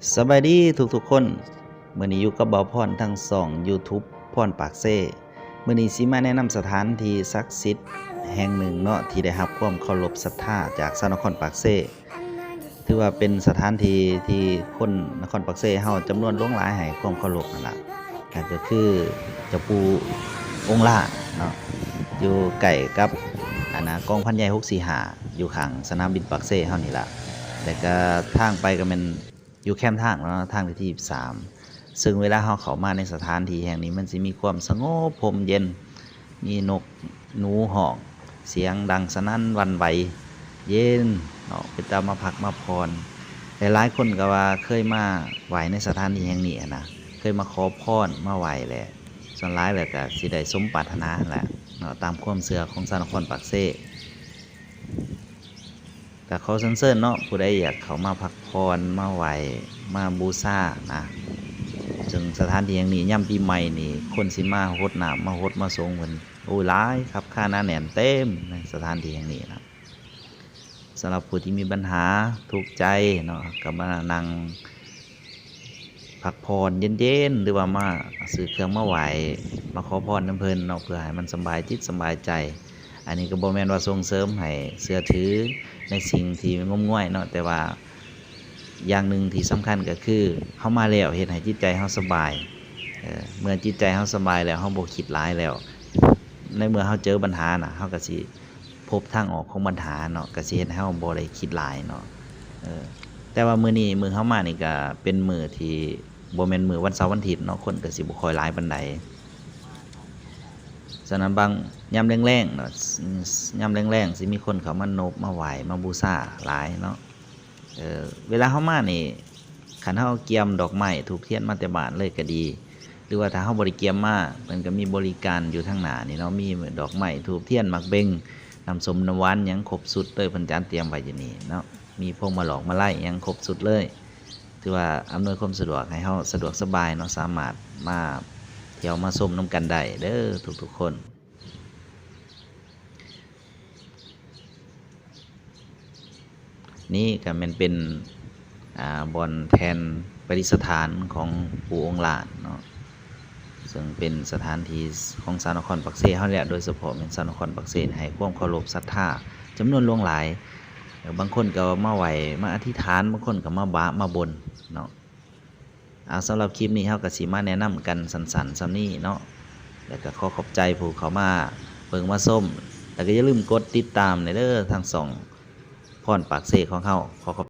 ສະບາຍດີທຸກໆຄົນ, ມື້ນີ້ຢູ່ກັບບ່າວພອນທາງຊ່ອງ YouTube ພອນປາກເຊ. ມື້ນີ້ຊິມາແນະນຳສະຖານທີ່ສັກສິດແຫ່ງໜຶ່ງເນາະ ທີ່ໄດ້ຮັບຄວາມເຄົາລົບສັດທາຈາກຊາວນະຄອນປາກເຊ. ຖືວ່າເປັນສະຖານທີ່ທີ່ຄົນນະຄອນປາກເຊເຮົາຈຳນວນຫຼວງຫຼາຍໃຫ້ຄວາມເຄົາລົບຫັ້ນລະ, ນັ້ນກໍຄືເຈົ້າປູ່ອົງລ້ານເນາະ, ຢູ່ໃກ້ກັບ ອັນນະ ກອງພັນໃຫຍ່ຫົກສີ່ຫ້າ ຢູ່ຂ້າງສະໜາມບິນປາກເຊເຮົານີ້ລະ. ແລ້ວກໍທາງໄປກໍແມ່ນຢູ່ແຄມທາງເນາະ, ທາງເລກທີສິບສາມ. ເຊິ່ງເວລາເຮົາເຂົ້າມາໃນສະຖານທີ່ແຫ່ງນີ້ ມັນຊິມີຄວາມສະຫງົບຮົ່ມເຢັນ, ມີນົກໜູຮ້ອງ ສຽງດັງສະໜັ່ນຫວັ່ນໄຫວ ເຢັນເນາະ, ເປັນຕາມາພັກມາຜ່ອນ. ຫຼາຍໆຄົນກໍວ່າເຄີຍມາໄຫວ້ໃນສະຖານທີ່ແຫ່ງນີ້ຫັ້ນນະ, ເຄີຍມາຂໍພອນມາໄຫວ້ແຫຼະ. ສ່ວນຫຼາຍແລ້ວກໍຊິໄດ້ສົມປາດຖະໜາຫັ້ນແຫຼະເນາະ, ຕາມຄວາມເຊື່ອຂອງຊາວນະຄອນປາກເຊ. ກໍຂໍເຊີນເນາະ, ຜູ້ໃດຢາກເຂົ້າມາພັກຜ່ອນ ມາໄຫວ້ ມາບູຊານະ. ເຊິ່ງສະຖານທີ່ແຫ່ງນີ້ ຍາມປີໃໝ່ນີ້ ຄົນຊິມາຫົດນ້ຳ ມາຫົດມາສົງເພິ່ນ ໂອ້ຍ ຫຼາຍ ຄັບຄາໜາແໜ້ນເຕັມໃນສະຖານທີ່ແຫ່ງນີ້ນະ. ສຳລັບຜູ້ທີ່ມີບັນຫາທຸກໃຈເນາະ ກໍມານັ່ງ ພັກຜ່ອນເຢັນໆ ຫຼືວ່າມາຊື້ເຄື່ອງມາໄຫວ້ ມາຂໍພອນນຳເພິ່ນເນາະ ເພື່ອໃຫ້ມັນສະບາຍຈິດສະບາຍໃຈ. ອັນນີ້ກໍບໍ່ແມ່ນວ່າສົ່ງເສີມໃຫ້ເຊື່ອຖືໃນສິ່ງທີ່ງົມງວາຍເນາະ, ແຕ່ວ່າຢ່າງໜຶ່ງທີ່ສຳຄັນກໍຄື ເຮົາມາແລ້ວເຮັດໃຫ້ຈິດໃຈເຮົາສະບາຍ. ເອີ ເມື່ອຈິດໃຈເຮົາສະບາຍແລ້ວ ເຮົາບໍ່ຄິດຫຼາຍແລ້ວ, ໃນເມື່ອເຮົາເຈີບັນຫານະ ເຮົາກໍຊິ ພົບທາງອອກຂອງບັນຫາເນາະ, ກໍຊິເຮັດໃຫ້ເຮົາບໍ່ໄດ້ຄິດຫຼາຍເນາະ. ເອີ ແຕ່ວ່າມື້ນີ້ ມື້ເຮົາມານີ້ກໍເປັນມື້ທີ່ບໍ່ແມ່ນມື້ວັນເສົາວັນອາທິດເນາະ, ຄົນກໍຊິບໍ່ຄ່ອຍຫຼາຍປານໃດ. ສະນັ້ນບາງ ຍາມແລງໆເນາະ, ຍາມແລງໆຊິມີຄົນເຂົ້າມານົບມາໄຫວ້ມາບູຊາຫຼາຍເນາະ. ເອີ ເວລາເຮົາມານີ້ ຄັນເຮົາກຽມດອກໄມ້ທູບທຽນມາແຕ່ບ້ານເລີຍກໍດີ ຫຼືວ່າຖ້າເຮົາບໍ່ໄດ້ກຽມມາ ເພິ່ນກໍມີບໍລິການຢູ່ທາງໜ້ານີ້ເນາະ, ມີດອກໄມ້ທູບທຽນໝາກເບັງ ນ້ຳສົ້ມນ້ຳຫວານຫຍັງຄົບຊຸດເລີຍ, ເພິ່ນຈັດຕຽມໄວ້ຢູ່ນີ້ເນາະ, ມີພວງມາຫຼອກມາໄລຫຍັງຄົບຊຸດເລີຍ. ຖືວ່າອຳນວຍຄວາມສະດວກໃຫ້ເຮົາສະດວກສະບາຍເນາະ, ສາມາດມາທ່ຽວມາຊົມນຳກັນໄດ້ເດີທຸກໆຄົນ. ນີ້ກໍແມ່ນເປັນ ອ່າ ບ່ອນແທ່ນປະດິດສະຖານຂອງປູ່ອົງລ້ານເນາະ, ເຊິ່ງເປັນສະຖານທີ່ຂອງຊາວນະຄອນປາກເຊເຮົາແຫຼະ, ໂດຍສະເພາະແມ່ນຊາວນະຄອນປາກເຊໃຫ້ຄວາມເຄົາລົບສັດທາຈຳນວນຫຼວງຫຼາຍ. ເອີ ບາງຄົນກໍມາໄຫວ້ມາອະທິຖານ, ບາງຄົນກໍມາບາມາບົນເນາະ. ເອົາ ສຳລັບຄລິບນີ້ເຮົາກໍຊິມາແນະນຳກັນສັ້ນໆສ່ຳນີ້ເນາະ, ແລ້ວກໍຂໍຂອບໃຈຜູ້ເຂົ້າມາເບິ່ງມາຊົມ, ແລ້ວກໍຢ່າລືມກົດຕິດຕາມແດ່ເດີ ທາງຊ່ອງພອນປາກເຊຂອງເຮົາ. ຂໍຂອບ